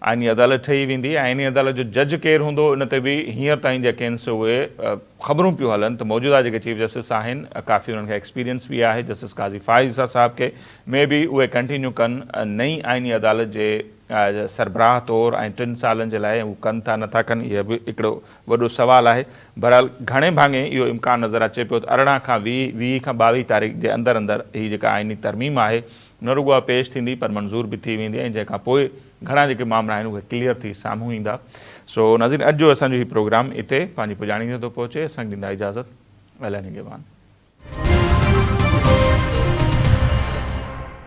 Speaker 1: آئيني عدالت ٺهي ويندي ۽ آئيني عدالت جو جج ڪير هوندو ان تي به هينئر تائين جيڪي آهن سو اهي خبرون پيون هلن ته موجوده جيڪي چيف جسٽس آهن ڪافي انهن کي ايڪسپيرينس به آهي جسٽس قاضي فائز عيسيٰ صاحب کي مي بي اهي ڪنٽينيو ڪن نئين آئيني عدالت جي سربراهه طور ۽ ٽن سالن جي لاء هو ڪن ٿا نٿا ڪن اهو به هڪڙو وڏو سوال آهي. بهرحال گهڻي ڀاڱي اهو امڪان نظر اچي پيو ته 18 کان 20، 20 کان 22 تاريخ جي اندر اندر هي جيڪا آئيني ترميم آهي نه رڳو اها پيش ٿيندي پر منظور به ٿي ويندي ۽ جنهن کان پوء گهڻا جيڪي مامرا آهن اهي ڪليئر ٿي سامهون ايندا. سو ناظرين اڄ جو اسان جو هي پروگرام اتي پنهنجي پڄاڻي تي ٿو پهچي اسان کي ڏيندا اجازت. الله نگهبان.